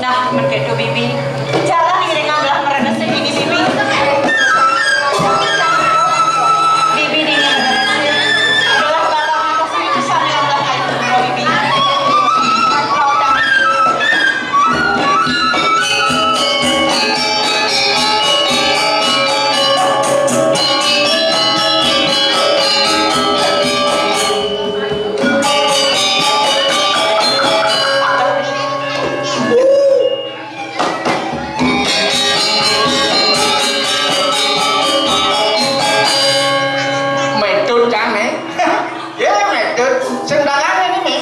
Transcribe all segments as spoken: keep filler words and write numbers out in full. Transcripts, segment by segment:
Nah, men kéto, Bibi. Jalan iringan gelah merenesin ini, Bibi. Bibi dini merenesin. Gelah batang atas ini tuh sambil gelah air umroh, Bibi. Lautang, Bibi. Metut kan, eh? Ya, metut. Sing dagang ini, Mi.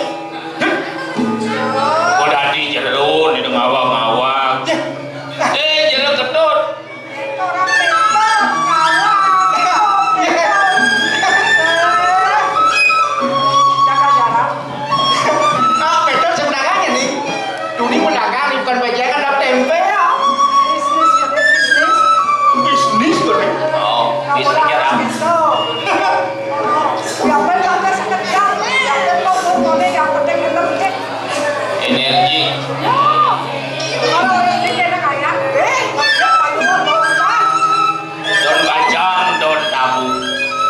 Kok dadi jero, ini ngawang-ngawang. Ya. Eh, jero ketut. Orang pinter, kawan. Jaga jarak. Ah, Peter sing dagang ya, nih. Duni pedagang, bukan bejekan, ada tempe, ya. Bisnis, gede bisnis. Bisnis, gede. Oh, bisnis orang jarak. Pinter. Yang penting sampai sekedar, yang penting mau boleh, yang penting bener, eh. Energi. Kalau ini dia kaya, eh, dia payu, Don bajang, don tabu.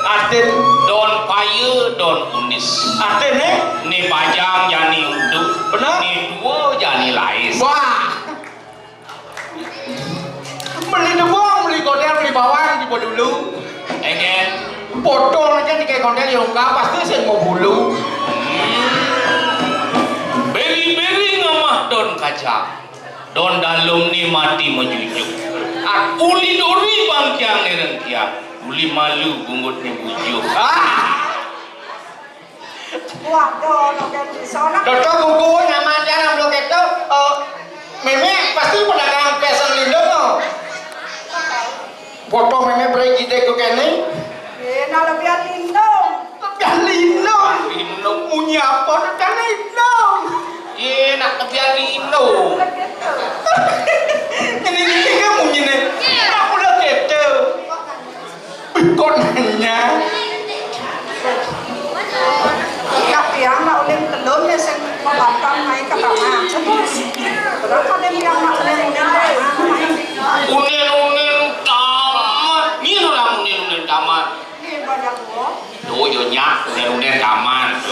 Artin. Don payu, don unis. Artin, eh? Ni bajang jani uduk. Benar. Ni dua jani lais. Wah. Beli debong, beli kodel, beli bawang di dulu. Enggak. Potong aja di kayak kodel ya, enggak, pasti sing mau bulu. Hmm. Beri-beri ngamah don kaca. Don dalem ni mati majujuk. Ah, uli duri bangkiang ni rengkiang. Uli malu bungut ni bujuk. Ah! Waduh, nonton di sana. Toto buku nyaman jarang lo keto. Eh, Meme pasti pedagang pesen lindung, no. Foto Meme pergi kita ke kene. Eh, nah, lebihan lindung. Lebihan lindung. Lindung munyi apa tuh kan lindung? Iya, nak lebihan lindung. Ini, ini kan munyi nih. Aku udah keto. Kok nanya? Nak tiang nak ulin telun ya sing mabatang naik ke tanah. Berapa deh tiang nak ulin ulin tanah? Unin-unin taman. Ini orang unin-unin taman. Ini banyak gua. Tuh, yo nyak, unin-unin taman.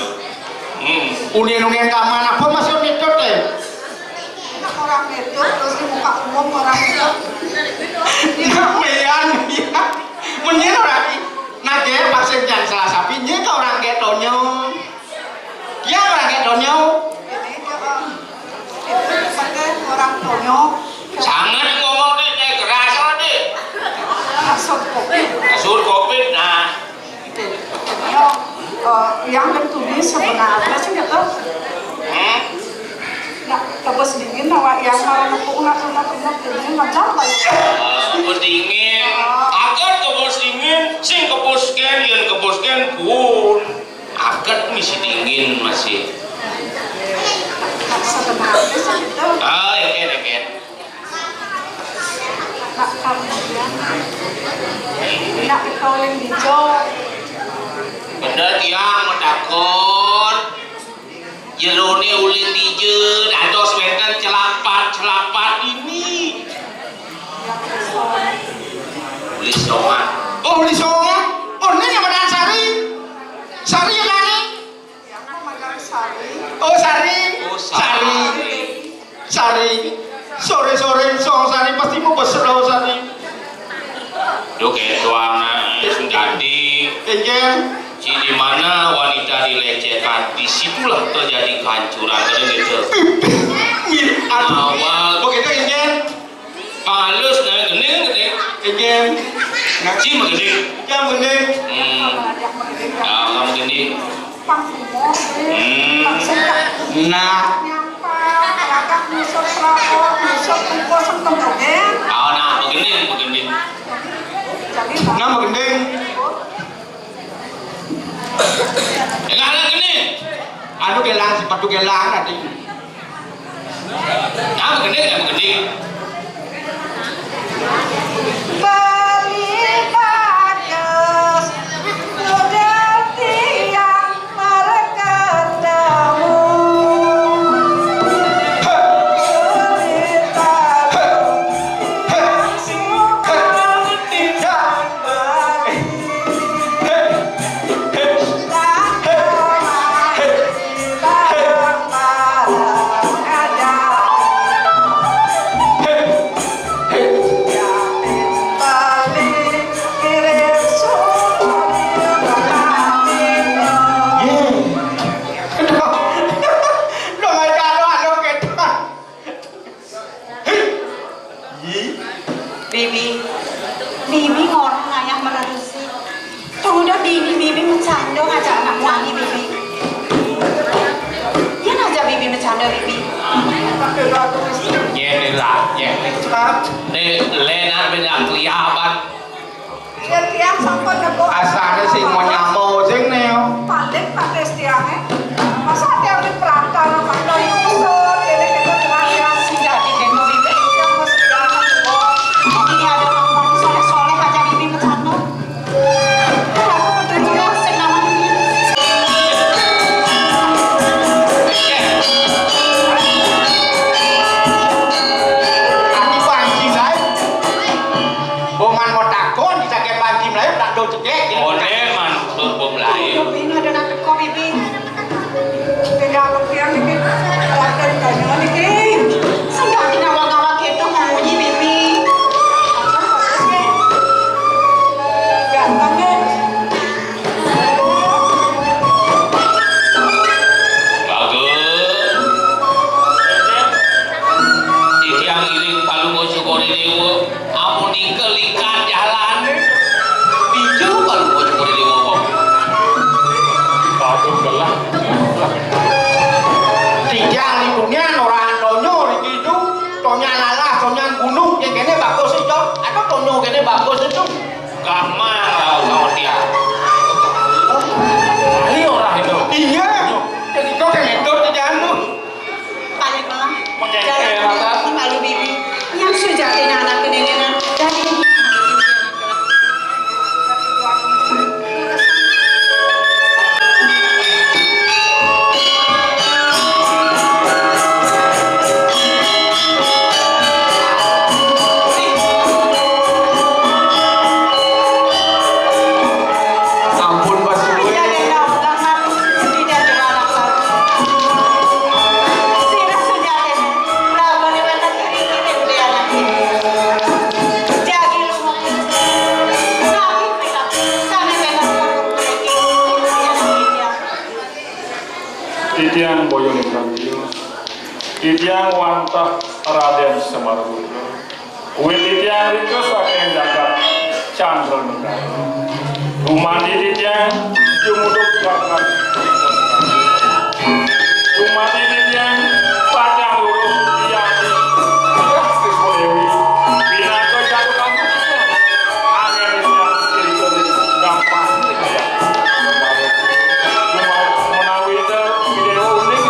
Hmm. Unin-unin taman apa maksud itu teh? Orang itu terus di muka umum orang itu. Iya, meyan, iya. Menyen orang i-, nah, dia vaksin yang salah sapi, dia ke orang ke Tonyo. Dia orang ke Tonyo. Ini dia, Bang. Itu sebagai orang Tonyo. Sangat ngomong di, eh, keras, di. Maksud kopi. Maksud kopi, nah. Yo, eh, yang tertulis sebenarnya sih gitu. Hmm? Nah, kebos dingin, nah, yang mau nukung, nukung, nukung, nukung, dingin, macam apa ya? Eh, kebos dingin. Oh. Akan kebos dingin, sing kebos ken, yang kebos ken pun. Akan misi dingin masih. Nah, sebenarnya sih gitu. Ah, ya, ya, ya. Nak kamu ya. Nak kawin dijo. Bener tiang mau takut. Jerone ulin dije, dados wenten celapat-celapat ini. Uli Songan. Oh, Uli Songan. Oh, ini yang Sari. Sari ya, Kang? Oh, Sari. Oh, Sari. Sari. Sari. Sore-sore song Sari pasti mau besar loh, Sari. Duh, kayak tuang, eh, Sundati. Inggih. Di mana wanita dilecehkan, di situlah terjadi kehancuran. Kan gitu. Mirip. Aduh. Awal. Begitu, inggih. Halus, nah, gending, gending. Gending. Ngaji mah gending. Ya, gending. Hmm. Ya, kamu gending. Hmm. Nah. Oh, nah, begending, begending. Nah, begending. Anu gelang, sepatu gelang tadi. Nah, begini ya, begini. Bali bagus, sudah tiang berketemu. Tidak baik. Bibi, Bibi ngorang ayah maradusi. Tunggu dah Bibi, Bibi macando ngajak anak muani Bibi. Ya ngajak Bibi macando Bibi. Nyenilah, nyenilah. Ni Lenar benda keliaban. Ya tiang sampun nebo. Asane sing mau nyamo sing ne. Paling patis tiange. Masa tiang di perantara, Pak, dari pusat, ini kita terakhir. Sudah di demo Bibi. Tiang mesti jalan nebo. Ini ada orang baru soleh-soleh aja Bibi ke sana. Aku betul juga sing namanya. Aku panci lain. Boman mau takon, kita ke panci Melayu, tak do cekek. Ode manuk turbo Melayu. Ini ada nak teko, Bibi. Tidak kepikiran niki. Raden kaya niki. Sing ganti ngawak-ngawak gitu, ngamunyi, Bibi. Ganteng, ya. Bagus. Titiang iring palungguh syukuri dewa. Amun ningkel likat jalan. Biju palungguh syukuri dewa. Bagus gelah. Titiang di dunia orang donya di situ. Donya lalah, donya gunung, ya kene bagus itu. Atau donya kene bagus itu. Gampang lah sama dia. Ayo lah itu. Iya. Jadi kau kan itu di jalan. Paling malah. Pakai jalan apa? Malu bibi. Yang sujati anak kedinginan. Jadi Ampun, Pak Suwe. Titiang boyo ningkang. Titiang wantah Raden Semar Putra. Wit titiang rika saking jagat Candra Negara. Gumanti titiang jumuduk jagat. Gumanti titiang pacang lurus yati. Inggih Puspa Dewi. Pinaka jatuh kampung titiang. Anggen titiang irika gampang titiang. Menawi ida Dewa uning.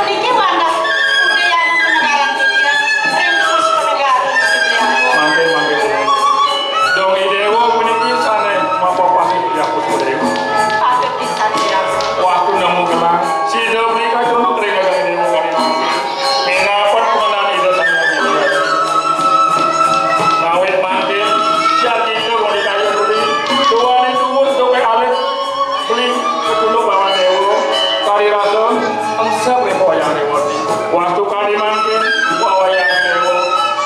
Puniki wantah budaya penegaran titiang ring Puspanegara Gusti Prabu. Mangkin, mangkin. Dong Idewa puniki sane mapapasi titiang Puspanegara. Patut pisan, Prabu. Waktu nemu gelang, sida punika cunduk ring negari Dewa kadi mangkin. Minapet pemenan Ida Sang Hyang Widhi Wasa. Ngawit mangkin, siar kita mudi kayun budi, tuwani tuwus dongke alit, beli ketulung lawan dewa, kari rasa, engsep ring wayang dewa. Waktu kadi mangkin, wayang dewa,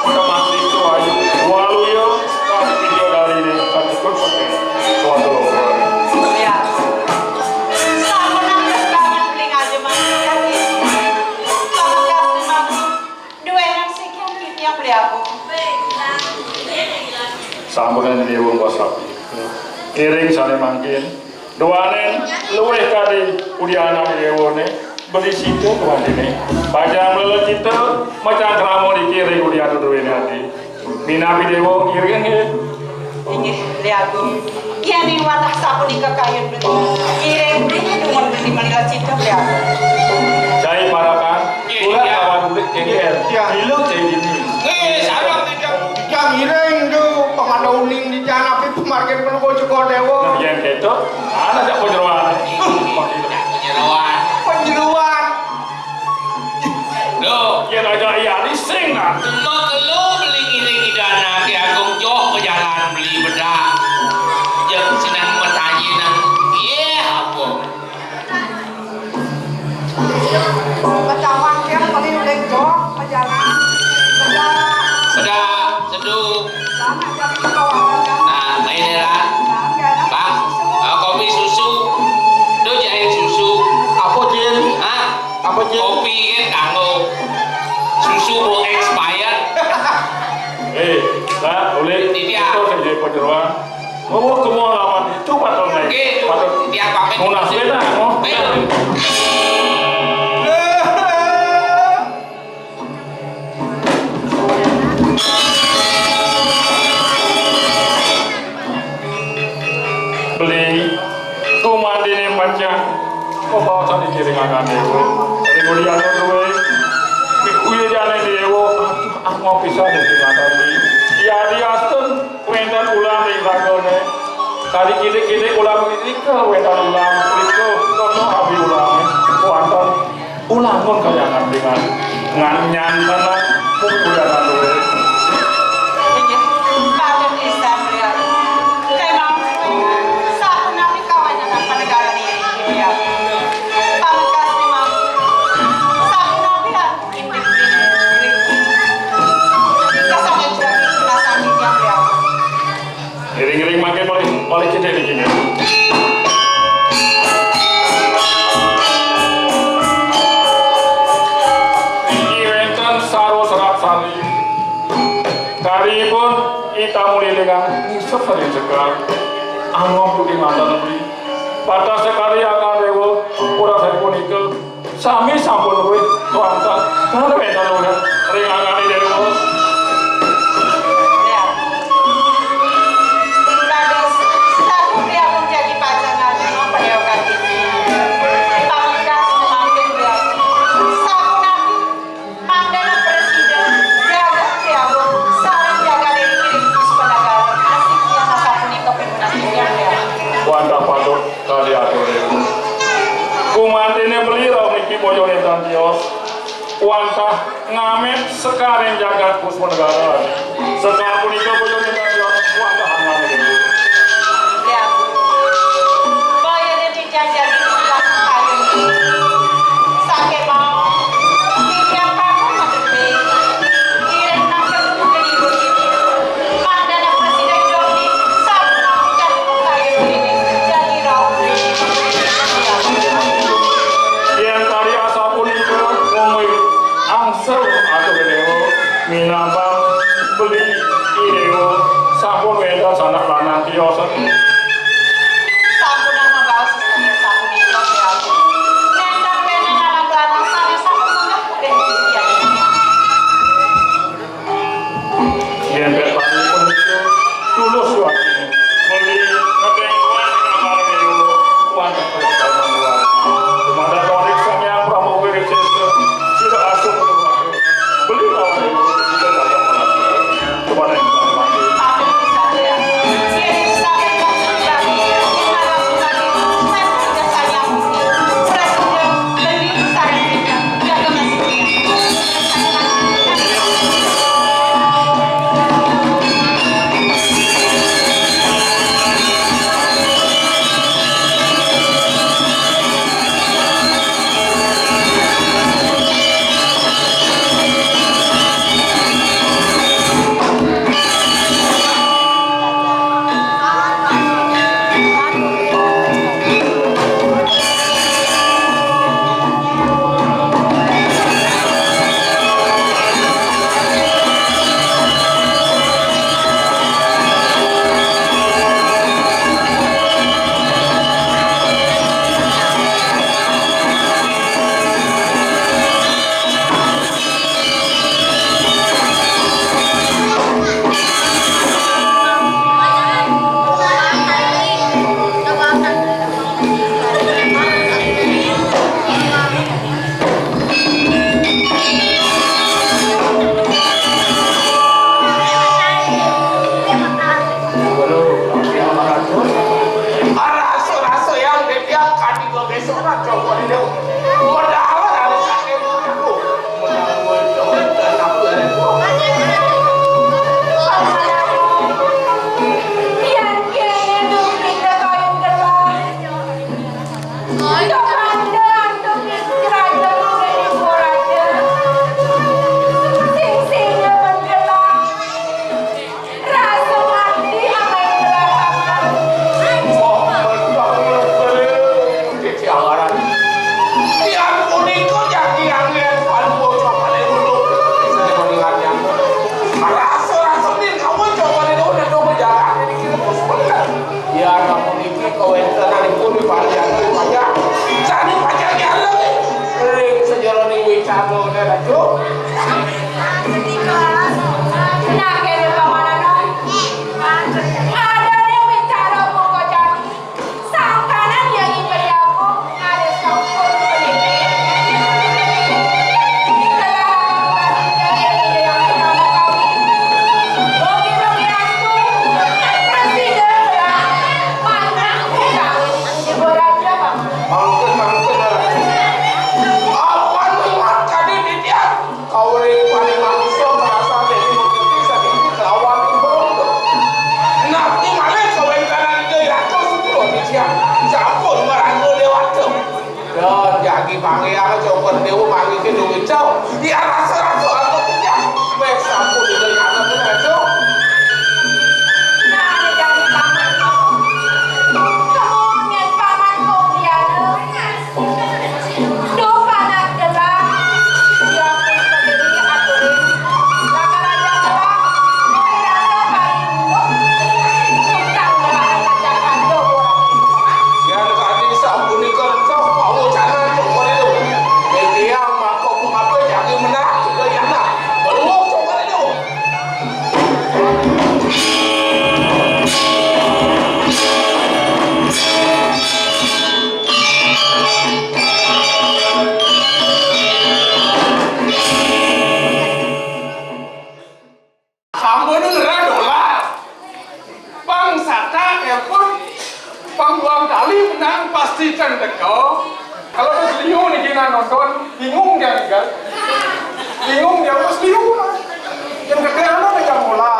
otomatis tuwayu, waluya, kari tiga darine, kari cukup sekian. Suatu lokal. Ya. Sampun ampes banget ning aja mangkin. Kalau kasih mangkin. Duwe nang sikian titiang beli aku. Sampun dewa kuasa. Ngiring sané mangkin. Duaning luwih kadi udiana déwané, beli sida duané. Pajang lela cita, macang krama dikiring udiana duwéné adi. Minapi déwa ngiring nggih. Inggih, Beli Agung. Yén ing wantah sapunika kayun beli, ngiring beli dumun beli manila cita, Beli Agung. Cai parakan, kula lawan beli kéngkér. Iya. Ilu cai dini. Eh, sareng tidak. Tidak ngiring tu, pamada uning di jana, tapi pemargin menunggu Joko Dewa. Nah, yang ketok, mana jak penyeruan? Penyeruan. Penyeruan. Duh. Yén aja iya adi sing, nah. Cuma telu beli ngiring idana Ki Agung joh bejalan beli bedak. Jeung seneng metaji nang, iya, apa? Becawan dia paling udah joh bejalan. Bedak. Bedak, seduh. Nah, main ya, Ran. Bang, eh, kopi susu. Duh, jahe susu. Apa, Jin? Hah? Apa, Jin? Kopi kan kanggo. Susu mau expired. Eh, Pak, boleh. Iya. Itu saya jadi penyeruan. Oh, semua lawan itu patut naik. Oke, patut. Tiap apa? Munas beda, oh. Ayo. Beli, kumandiné mancang, kok baosan dikiring angan déwa. Dari mulia tuh gue, mikuye jane déwa, aduh, ah, ngopi saja di mata beli. Ya, diastun, wénten ulam ing ragané. Tadi kidik-kidik ulam nika wénten ulam, nika, kono abi ulam, wonten. Ulangun kayangan dengan ngan nyantenan pupurianan luwih. Inggih, patut pisan, Beliau. Kemawon, sapunapi kawenangan panegara diri, Beliau. Pamekasne mawon, sapunapi lan indit diri. Nika saking juragan tunasan titiang, Beliau. Ngiring-ngiring mangkin malih, malih kidik niki nggih. Niki wénten sarwa serat sari. Karipun Ita Mulilingan ngisep saking sekar. Angop dugi manten beli. Patah sekari angkang déwa, ora sapunika. Sami sampun luwih wantah. Kan wénten luwih ring angane déwa. Ya. Dados, sampun priyambung jagi pacangan, apa ya, Kak? Pamungkas mangkin, ya. Sapunapi, mangdana presiden, jagat priyambung, sareng jagat ing Krikus Penegara. Asik ya, sapunika pinunas titiang, ya. Wantah patut. Kali atur déwa. Kumantene beli rauh niki boyone tan tios. Wantah ngamet sekaring jagat Puspanegara. Sekar punika boyone tan tios. Wantah angane déwa. Ya. Boyone titiang jagi tugas kayun. Saking mau titiang panggung madep. Ngiring nang kesubuh kediri. Mangdana presiden Joni, sampun aku jatuh ke kayu ini, jadi rauh. Yen kari asapunika, monggo angsel atur dewa, minabang beli idewa, sampun wénten sanak lanang tios. Sampun nang membawa sistemnya sapunika, ya. Nenten wénten anak lanang sané sampun munggah pudén Gusti Agung. Yen pepani punika tulus suwakine, muli ngeteng kuat ing amare dewa, kuat ing perintah luar. Dumadak Sang Hyang Prabu Wirisesa, sira asung kuat. Beli lawan dewa, kita datang malam. Kepada yang mati. Coba, coba, dia. Modal ada sakit. Aduh. Modal, modal, modal, modal. Pian kéné dugi ka kayun gelah. Coba anda antuk itu raja, bukan ibu raja. Sing-singnya menggelah. Rasa mati amai gelah paman. Wah, betul, betul. Ciciangaran. Tiang punika jagi anggén pan bocah paling ulung. Bisa dibandingannya. Rasa-rasa din kamu coba di daun itu berjalan. Ini kita bos bener. Ya, namun iki kawéntenanipun wiparian wipajak. Jani pajak nyalem. Ring sajeroning wicana, Ratu. Nah, kéné pamanan. Adané wicara mongko jani. Sangkanan ya imberiamu. Mangkén, mangkén, Ratu. Apan liwat kadi titiang. Kawring paling manusia merasa diri mengikuti saking kelawan ibu. Napi malih kawéntenan Jayata Supura titiang sampun marangga déwata. Dan jagi panggihang coba déwa manggihin duwicau. Ya rasa-rasa antuk titiang. Wéh sampun Ida nyata menajo. Nah, jagi paman. Kemudian paman Kopiana. Duh, panak gelah. Ya pun peduli aturin. Lakar aja gelah. Wirata paling. Tentang gelah aja kandung. Yan kadi sapunika engkau pawacanan coba itu. Titiang maka mengapa jagi menang juga yana. Beluwuk coba itu. Sampun ngeran dolar. Pang satak ya pun. Pang dua kali menang pasti kan teko. Kalau terus liu nih kita nonton, bingung dia kan. Bingung dia terus liu. Yang kedua ada yang bola.